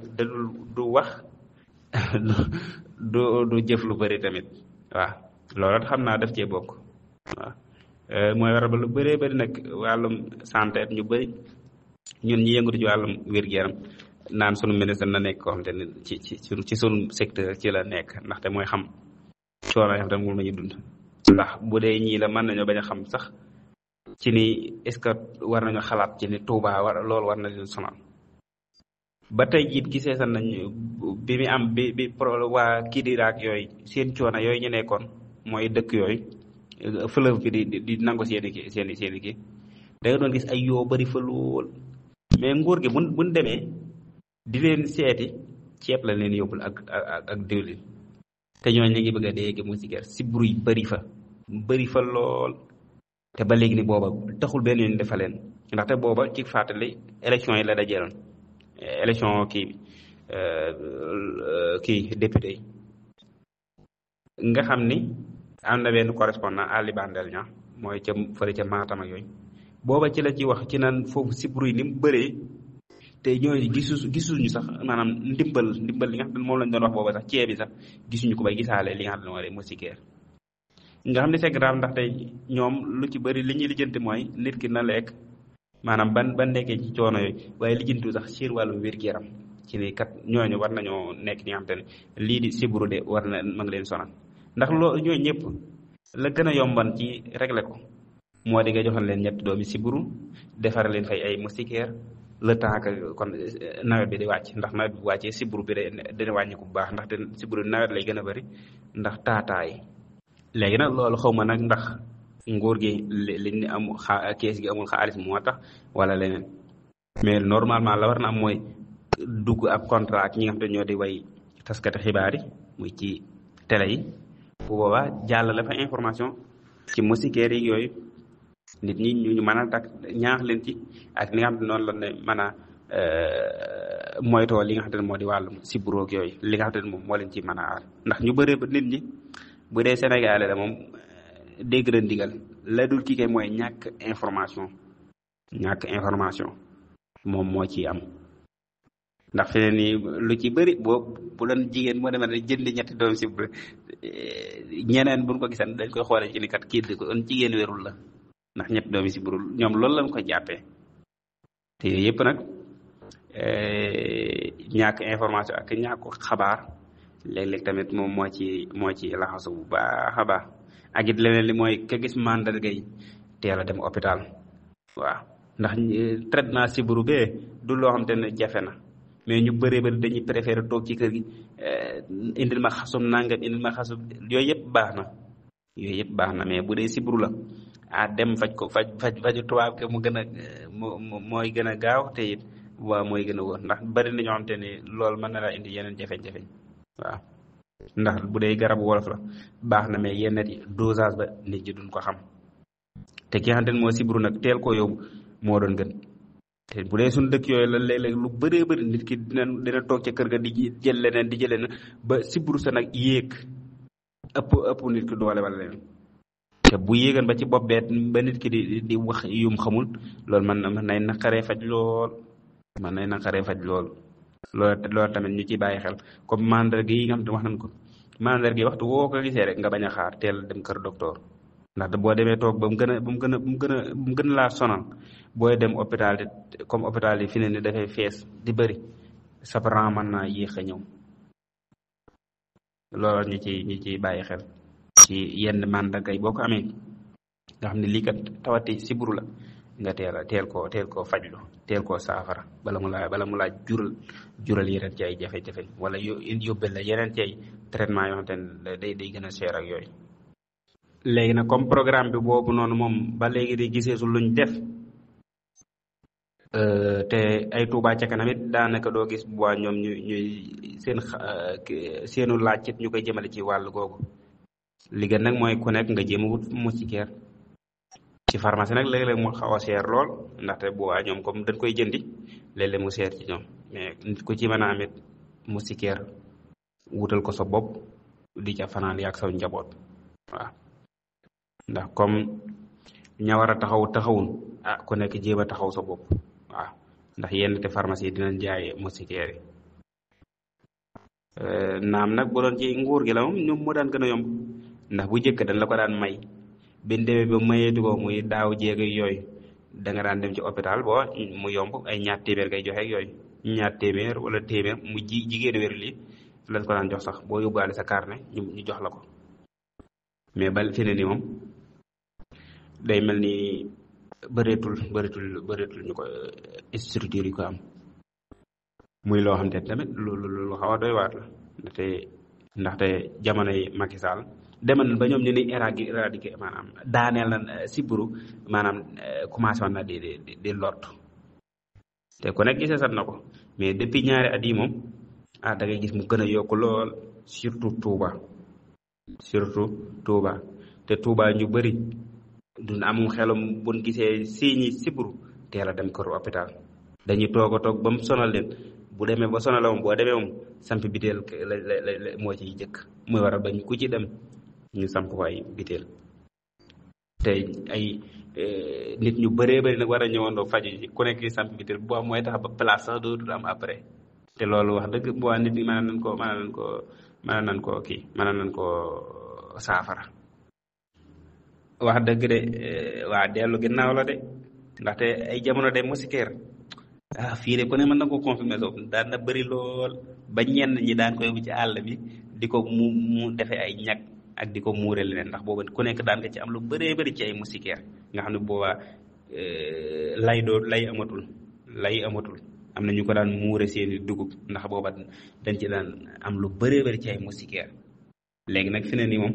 du wax du jëf lu bëri tamit waaw loolu xam naa def cee bokk waaw mooy waral ba lu bëree bëri nag wàllum santé ñu bëri ñun ñi yëngatu ci wàllum wér-gu-yaram naan sunu ministre na nekk koo xam te ne ci sunu secteur ci la nekk ndaxte mooy xam coono yoo xam te ne moom la ñu dund ndax bu dee ñii la mën nañoo bañ a xam sax ci ni est-ce que war nañu xalaat ci ni Touba loolu war na leen sonal ba tey jiit gisee sax nañ bi mi am bi waa Kidira ak yooyu seen coono yooyu ñu nekkoon mooy dëkk yooyu fleuve bi di nangu seeni kii da nga doon gis ay yoo bari fa lool mais nguur gi buñ demee di leen seeti ceeb la leen yóbbul ak diwlin te ñooñu ñu ngi bëgg a dégg moustiquaire si bruit bari fa lool te ba léegi ni booba taxul benn yoon defa leen ndaxte booba ci fàttali élection yi la dajeeloon élection kii député yi nga xam ni am na benn correspondant Ali Bandel ña mooy ca fële ca Matam ak yooyu booba ci la ci wax ci naan foofu sibru yi ni mu bëree te ñooñu gisuñu sax maanaam ndimbal li nga xam ne moom lañ doon wax booba sax ceeb bi sax gisuñu ko bay gisaale li nga xam ne moo di moustiquaire nga xam ne c'est grave ndaxte ñoom lu ci bëri li ñuy lijjanti mooy nit ki na lekk maanaam ban nekkee ci coono yooyu waaye lijjantu sax seen wàllum wér-gu-yaram ci ni kat ñooñu war nañoo nekk ñi nga xam te ne lii di sibru de war na ma ngi leen sonal ndax ñooñu ñëpp la gën a yomban ci régler ko moo di nga joxoon leen ñetti doomi sibru defar leen fay ay moustiquaire le temps que kon nawet bi di wàcc ndax nawet bi wàccee sibru bi dina wàññi ko bu baax ndax te sibru nawet lay gën a bëri ndax taataay léegi nag loolu xaw ma nag ndax nguur gi li ni am kees gi amul xaalis moo tax wala leneen mais normalement la war na am mooy dugg ab contrat ak ñi nga xam te ñoo di way taskati xibaar yi muy ci télé yi bu boobaa jàllale fa information ci moustiquaire yi yooyu nit ñi ñu mën a tak ñaax leen ci ak li nga xam ne noonu la ne mën a moytoo li nga xam ne moo di wàllum sibbiru ak yooyu li nga xam ne moom moo leen ci mën a aar ndax ñu bëree ba nit ñi bu dee Sénégalais la moom dégg na ndigal la dul kii kay mooy ñàkk information moom moo ciy am ndax fi ne nii lu ci bëri bu doon jigéen moo demee ne jëndi ñetti doom sibbiru ñeneen buñ ko gisan dañ koy xoolee ci ni kat kii ko doon jigéen wérul la ndax ñetti doom sibbiru ñoom loolu lañ ko jàppee te yooyu yëpp nag ñàkk information ak ñàkk xabaar léeg-léeg tamit moom moo ci laxasu bu baax a baax ak it leneen li mooy ka gis mandarga yi teel a dem hôpital waaw ndax traitement sibbiru bee du loo xam te ne jafe na mais ñu bëree bëri dañuy préféré toog ci kër gi indil ma xasum nangam indil ma xasum yooyu yëpp baax na mais bu dee sibbiru la dem faj ko faju tubaab ke mu gën a mooy gën a gaaw te it waaw mooy gën a wóor ndax bari na ñoo xam te ne loolu mën na laa indi yeneen jafe-jafe waaw ndax bu dee garabu wolof la baax na mais yenn yi dosage ba nit ñi duñ ko xam te ki nga xamante ne moo sibbiru nag teel koo yóbbu moo doon gën te bu dee suñu dëkk yooyu la léeg-léeg lu bëree bëri nit ki dina toog ca kër ga di jël leneen ba sibbiru sa nag yéeg ëpp nit ki doole wala leneen te bu yéegan ba ci bopp beet ba nit ki di wax yum xamul loolu mën nay naqaree faj lool loolu tamit ñu ci bàyyi xel comme mandarga yi nga xam ne wax nañ ko mandarga yi waxtu woo ko gisee rek nga bañ a xaar teel dem kër docteur ndax boo demee toog ba mu gën a laa sonal booy dem hôpital comme hôpital yi fi ne ni dafay fees di bëri sab ran mën naa yéex a ñëw loolu ñu ci bàyyi xel ci yenn mandarga yi boo ko amee nga xam ne lii kat tawati sibbiru la nga teel koo fajlu teel koo saafara bala mu laa jural yeneen ci ay jafe-jafe wala yóbbel la yeneen ci ay traitement yoo xamante ne day gën a cher ak yooyu. léegi nag comme programme bi boobu noonu moom ba léegi di gisee su luñ def te ay Touba ca kanam it daanaka doo gis bu ñoom ñuy seenu laaj it ñu koy jëmale ci wàllu googu li gën nag mooy ku nekk nga jéem a wut moustiquaire ci pharmacie nag léeg-léeg mu xaw a seer lool ndaxte bu ñoom comme dañ koy jëndi léeg-léeg mu seer ci ñoom mais nit ku ci mën a amit moustiquaire wutal ko sa bopp di ca fanaan yaag sa njaboot waaw ndax comme ña war a taxawun ku nekk jéem a taxaw sa bopp waaw ndax yenn te pharmacie yi dinañ jaay moustiquaire yi naam nag bu doon ci nguur gi la moom ñoom moo daan gën a yomb ndax bu njëkk dañ la ko daan may biñ demee ba mayeetu ko muy daaw jéeg yooyu da nga daan dem ci hôpital boo mu yomb ay ñaar téeméer ngay joxe ak yooyu ñaar téeméer wala téeméer mu jigéen wér li lañ ko daan jox sax boo yóbbaale sa carnet ñu jox la ko mais ba fi ne ni moom day mel ni bëreetul ñu ko structure yi ko am muy loo xam te tamit lu xaw a doy waat la ndaxte jamono yi Macky Sall demal ba ñoom ñu ni éradiquer maanaam daaneel na sibbiru maanaam commencé woon na di lot te ku nekk gisee sat na ko mais depuis ñaari at yi moom da ngay gis mu gën a yokk lool surtout Touba te Touba ñu bëri duñ amum xelum buñ gisee signe sibbiru teel a dem kër hôpital dañuy toog a toog ba mu sonal leen bu demee ba sonal moom boo demee moom samp biteel la moo ciy jëkk muy waral bañ ku ci dem ñu samp ko ay biteel te ay nit ñu bëree bëri nag war a ñëwandoo faju ji ku nekk samp biteel bu am mooy tax ba place sax dootul am après te loolu wax dëgg bu nit ñi mën nañ ko saafara wax dëgg de waa dellu ginnaaw la de ndaxte ay jamono de moustiquaire fii de ku ne mën na ko confirmer so daan na bëri lool ba ñenn ñi daan koy bu ci àll bi di ko mu defee ay ñag ak di ko muure leneen ndax booba ku nekk daan nga ci am lu bëree bëri ci ay moustiquaire nga xam ne boobaa lay amatul am na ñu ko daan muure seeni dugub ndax booba dañ ci daan am lu bëree bëri ci ay moustiquaire léegi nag fi ne nii moom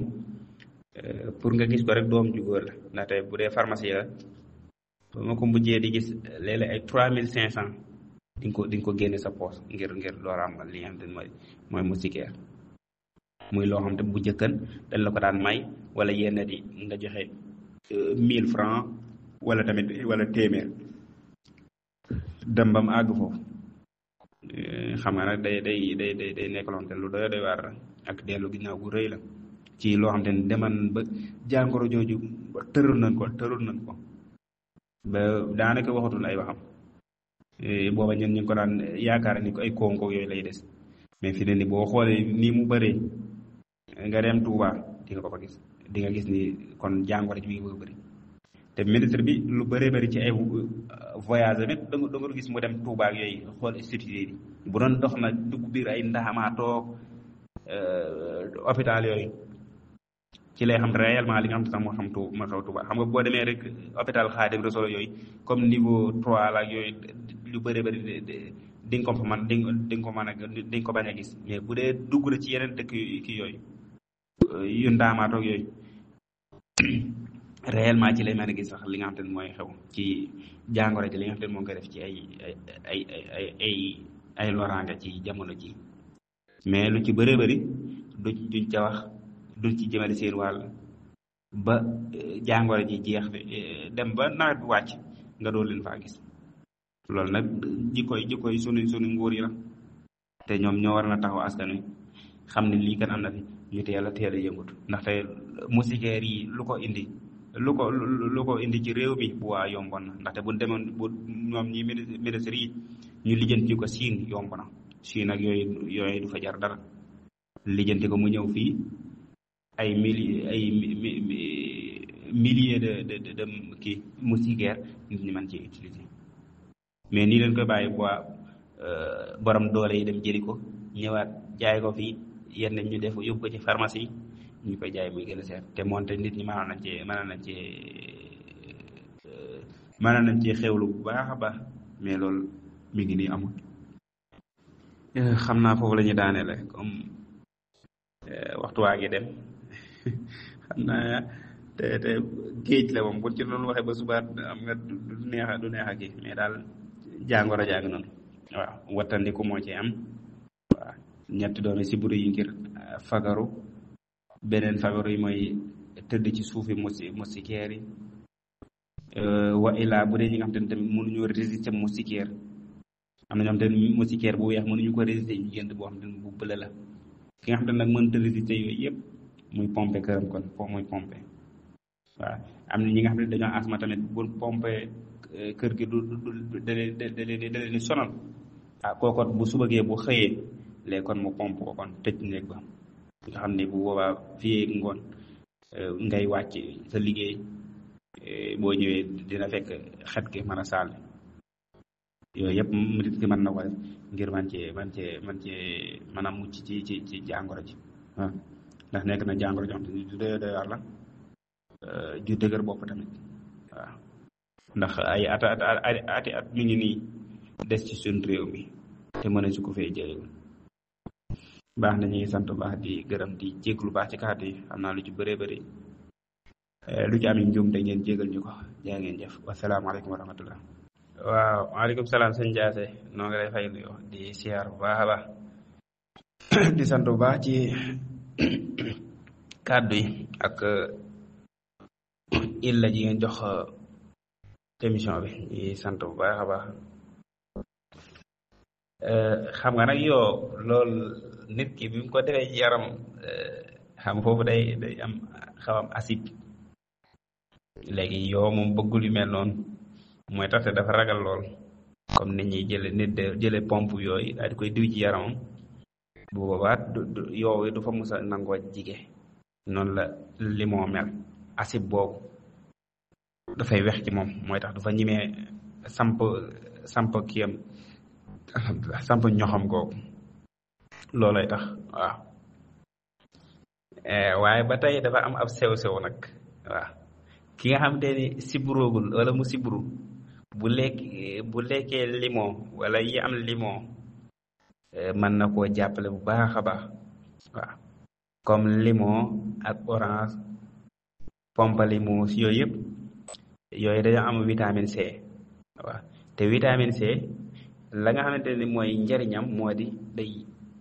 pour nga gis ko rek doom ju góor la ndaxte bu dee pharmacie la ba ma ko mujjee di gis léeg-léeg ay 3500 di nga ko génne sa poos ngir door am li nga xam te mooy moustiquaire muy loo xam te bu njëkkan dañ la ko daan may wala yenn di nga joxe 1000 francs wala téeméer dem bam àgg foofu xam nga nag day nekk loo xam te lu doy waar ak dellu ginnaaw gu rëy la ci loo xam te ne deman ba jàngoro jooju tërul nañ ko ba daanaka waxatul ay waxam booba ñun ñu ngi ko daan yaakaar ni ko ay konko yooyu lay des mais fi ne ni boo xoolee nii mu bëree nga dem Touba di nga ko fa gis di nga gis ni kon jàngoro ji mi ngi bëgg a bëri te ministre bi lu bëree bëri ci ay voyage nit da nga gis mu dem Touba ak yooyu xool institut yi bu doon dox na dugg biir ay ndaamaatoog hôpital yooyu ci lay xam réellement li nga xam te sax moo xam ma xaw Touba xam nga boo demee rek hôpital Khadim Rassoul yooyu comme niveau 3 la ak yooyu lu bëree bëri di nga ko fa man di nga ko mën a di nga ko bañ a gis mais bu dee dugg na ci yeneen dëkk kii yooyu yu ndaamaatoog yooyu réellement ci lay mën a gis sax li nga xam te ne mooy xew ci jàngoro ji li nga xam te ne moo ngi koy def ci ay loraange ci jamono ji mais lu ci bëree bëri duñ ca wax duñ ci jëmale seen wàll ba jàngoro ji jeex dem ba nawet bu wàcc nga doon leen faa gis loolu nag jikkoy sunu nguur yi la te ñoom ñoo war na taxaw askan wi xam ne lii kan am na fi ñu teel a yëngut ndaxte moustiquaire yi lu ko indi ci réew mi bu waa yomboon na ndaxte bu demoon bu ñoom ñi ministre yi ñu lijjanti ko Chine yomb na Chine ak yooyu du fa jar dara lijjanti ko mu ñëw fii ay milliers de kii moustiquaire nit ñi mën ci utiliser mais nii leen koy bàyyi bu waa borom doole yi dem jëli ko ñëwaat jaay ko fii yenn ñu def yóbbu ko ci pharmacie ñu koy jaay muy gën a seer te moonte nit ñi mën nañ cee xewlu bu baax a baax mais loolu mi ngi nii amul xam naa foofu la ñu daanele comme waxtu waa ngi dem xam naa te géej la moom bu ci loolu waxee ba subaat am nga du neex a kii mais daal jàngoro jàng noonu waaw wattandiku moo ci am waaw ñetti doomi siburu yi ngir fagaru beneen fagaru yi mooy tëdd ci suufi moustiquaire yi wa ilaa bu dee ñi nga xam te ne tamit mënuñu résister moustiquaire am na ñoo xam te ne moustiquaire bu weex mënuñu ko résister ñu jënd boo xam te ne bu bële la ki nga xam te ne nag mënta résister yooyu yëpp muy pompe këram kon foofu muy pompe waaw am na ñi nga xam ne dañoo asma tamit bu pompe kër gi du da leen di sonal kookot bu subagee bu xëyee léegi kon mu pompe ko kon tëj néeg ba nga xam ne bu boobaa fii ngoon ngay wàcc sa liggéey boo ñëwee dina fekk xet gi mën a saal yooyu yëpp nit ki mën na ko def ngir man cee mën a mucc ci jàngoro ji waaw ndax nekk na jàngoro joo xam ne du doy waar la ju dëgër bopp tamit waaw ndax ay at mi ngi nii des ci suñ réew mi te mën a su ko fee jëlee baax na ñuy sant baax di gërëm di jéglu baax ci kàddu yi xam naa lu ci bëree bëri lu ci am njuum te ngeen jégal ñu ko jaa ngeen jëf wasalaamaaleykum wa rahmatullah waaw waaleykum salaam sëñ Jaase noo ngi lay fay nuyoo di siyaar bu baax a baax di sant bu baax ci kàddu yi ak illa ji ngeen jox émission bi di sant bu baax a baax xam nga nag yoo loolu nit ki bi mu ko defee ci yaram xam foofu day am xawam acide léegi yoo moom bëggul yu mel noonu mooy tax te dafa ragal lool comme nit ñi jële pompe yooyu daal di koy diw ci yaramam bu boobaa yoo du fa mus a nangoo jige noonu la limon mel acide boobu dafay wex ci moom mooy tax du fa ñimee samp kiyam alhamdulilah samp ñoxam googu loolay tax waaw waaye ba tey dafa am ab sew-sew nag waaw ki nga xam te ni sibroogul wala mu sibru bu lekkee limon wala yi am limon mën na koo jàppale bu baax a baax waaw comme limon ak orange pamplemousse yooyu yëpp dañoo am vitamine C waaw te vitamine C la nga xamante ne mooy njëriñam moo di day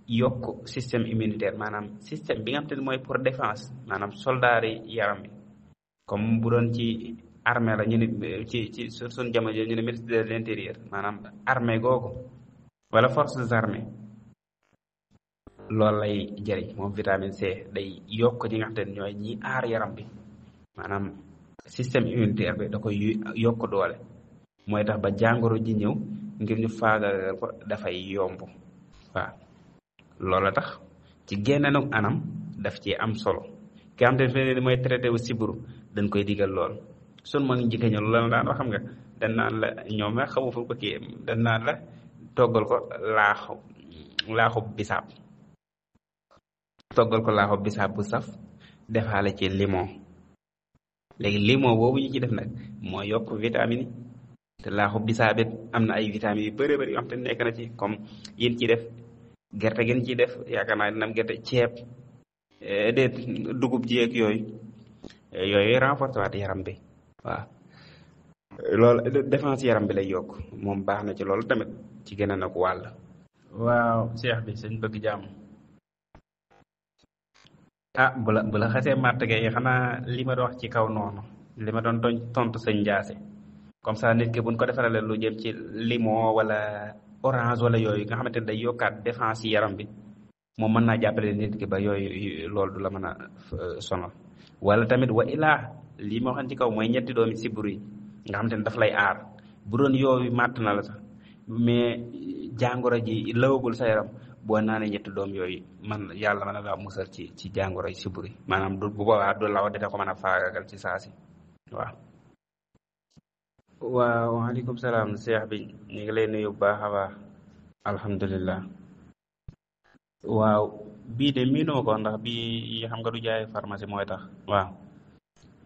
yokk système immunitaire maanaam système bi nga xamante ne mooy pour défense maanaam soldaari yaram bi comme bu doon ci armée la ñu ne ci suñ jamono ñu ne ministre de l'intérieur maanaam armée googu wala forces armées loolu lay jëriñ moom vitamine C day yokk ñi nga xam ne ñooy ñi aar yaram bi maanaam système immunitaire bi da koy yokk doole mooy tax ba jàngoro ji ñëw ngir ñu faagaagal ko dafay yomb waaw loola tax ci génneenu anam daf ci am solo ki xam te ne mooy traité wu siburu dañ koy digal lool sun mag njëkk ñëw loolu daan wax xam nga dañ naan la ñoom la xamu fu ko kii dañ naan la toggal ko laaxu bisaab toggal ko laaxu bisaab bu saf defaale ci limon léegi limon boobu ñu ci def nag moo yokk vitamine yi te laaxu bisaab it am na ay vitamines yu bëri bëri yoo xam te nekk na ci comme yin ci def gerte gën ci def yaakaar naa dinam gerte ceeb déet dugub ji ak yooyu renforcer waat yaram bi waaw loolu défense yaram bi lay yokk moom baax na ci loolu tamit ci gën a nag wàll waaw Cheikh bi sëñ bëgg jàmm bu la xasee màtt gay xanaa li ma doon wax ci kaw noonu li ma doon tontu sëñ Njaase comme ça nit ki buñ ko defarale lu jëm ci limon wala orange wala yooyu nga xamante ne day yokkaat défense yi yaram bi moom mën naa jàppale nit ki ba yooyu loolu du la mën a sonal wala tamit wa ilaa lii ma waxoon ci kaw mooy ñetti doomi sibbiru yi nga xamante ne daf lay aar bu doon yooyu màtt na la sax mais jàngoro ji lawagul sa yaram boo naanee ñetti doom yooyu man yàlla mën na laa musal ci jàngoro yi sibbiru yi maanaam du bu boobaa du law dina ko mën a faagagal ci saasi waaw. waaw waaleykum salaam Cheikh bi ñu ngi lay nuyu bu baax a baax alhamdulilah. waaw bii de miinoo ko ndax bii xam nga du jaay pharmacie mooy tax waaw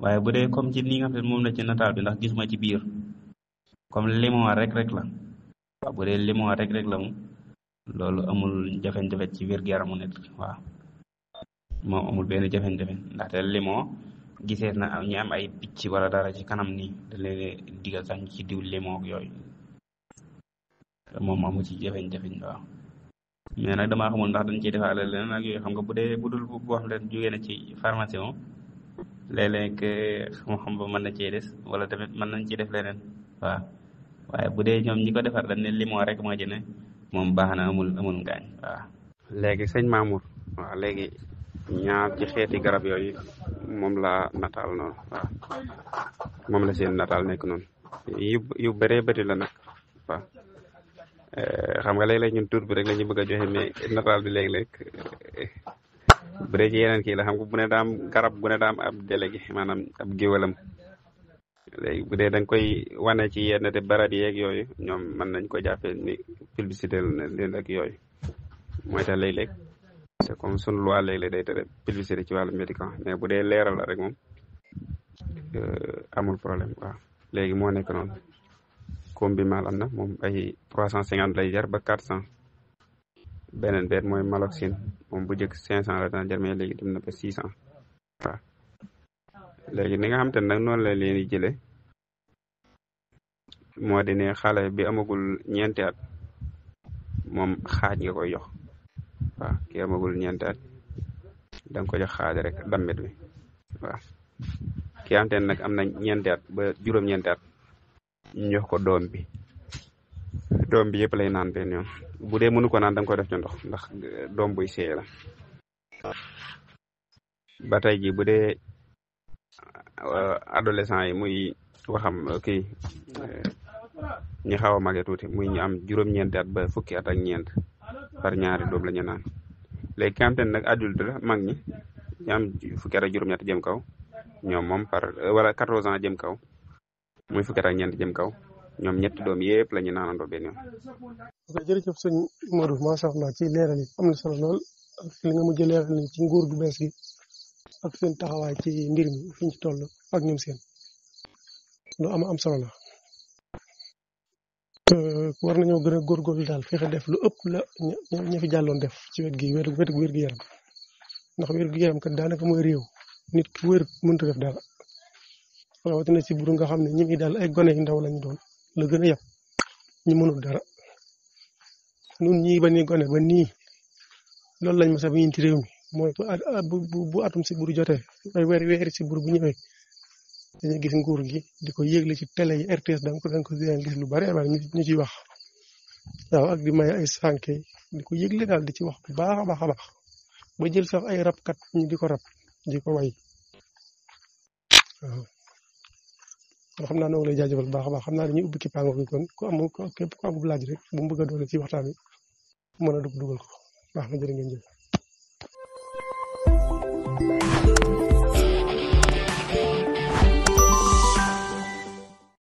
waaye bu dee comme ci ni nga xam ne moom la ci nataal bi ndax gisuma ci biir comme limon rek la waaw bu dee limon rek la moom loolu amul jafe-jafe ci wér-gu-yaramu nit waaw moom amul benn jafe-jafe ndaxte limon gisee na ñu am ay picc wala dara ci kanam nii da leen digal sax ñu ci diw limon ak yooyu moom amu ci jafe-jafe waaw mais nag damaa xamul ndax dañ ciy defaale leneen ak yooyu xam nga bu dee budul bu wax leen jógee na ci pharmacie moom léeg-léeg xam-xam ba mën na cee des wala tamit mën nañ ci def leneen waaw waaye bu dee ñoom ñi ko defar dañ ne limon rek moo ci ne moom baax na amul ngaañ waaw. léegi sëñ Mamour waaw léegi ñaar ci xeeti garab yooyu moom la nataal noonu waaw moom la seen nataal nekk noonu yu bëree bëri la nag waaw. xam nga léeg-léeg ñun tur bi rek la ñu bëgg a joxe mais nataal bi léeg-léeg bu dee ci yeneen kii la xam nga bu ne daam garab bu ne daam ab délégué maanaam ab géwalam léegi bu dee da nga koy wane ci yenn te barab yeeg yooyu ñoom mën nañ ko jàppee ni publicité leen ak yooyu mooy tax léeg-léeg te comme sunu loi léeg-léeg day tere publicité ci wàllu médicament mais bu dee leeral la rek moom amul problème waaw léegi moo nekk noonu. koom bi mal am na moom ay 350 lay jar ba 400 beneen beet mooy maloxine moom bu njëkk 500 la daan jar mais léegi dem na ba 600 waaw léegi ni nga xam te nag noonu la leen di jëlee moo di ne xale bi amagul ñeenti at moom xaaj nga koy jox waaw ki amagul ñeenti at da nga ko jox xaaj rek dammit bi waaw ki xam te nag am na ñeenti at ba juróom-ñeenti at ñu jox ko doom bi yëpp lay naan benn yoon bu dee mënu ko naan da nga koy def ci ndox ndax doom buy seey la ba tey ji bu dee adolescent yi muy waxam kii ñi xaw a mage tuuti muy ñu am juróom-ñeenti at ba fukki at ak ñeent par ñaari doom la ñu naan léegi ki am te nag adulte la mag ñi ñu am fukki at ak juróom-ñett jëm kaw ñoom moom par wala 14 ans jëm kaw muy fukki at ak ñeent jëm kaw ñoom ñetti doom yëpp la ñu naanandoo benn yoon. jërëjëf sëñ Modou macha allah ci leeral yi am na solo lool ak li nga mujj leeral ni ci nguur gu bees gi ak seen taxawaay ci mbir mi fi ñu ci toll ak ñoom seen lu am solo la. war nañoo gën a góorgóorlu daal fexe def lu ëpp la ña fi jàlloon def ci wet gi wér gu yaram ndax wér gu yaram kat daanaka mooy réew nit ku wér mënut a def dara. rawatina si buru nga xam ne ñi ngi daal ay gone yu ndaw lañu doon la gën a yab ñu mënul dara nun ñii ba ni gone ba nii loolu lañ ma sa biñ ci réew mi mooy bu atum si buru jotee ay weeri si buru bu ñëwee dañuy gis nguur gi di ko yégle ci télé yi RTS da nga ko gis lu bare bare ñu ciy wax waaw ak di may ay sànke di ko yëgle daal di ci wax bu baax a baax a baax ba jël sax ay rabkat ñu di ko rab di ko way waaw kon xam naa noo ngi lay jaajëfal bu baax a baax xam naa dañuy ubbi kippaango gi kon ku am képp ku am laaj rek bu mu bëgg a doole ci waxtaan wi mën a dugal ko baax na jërë ngeen jëf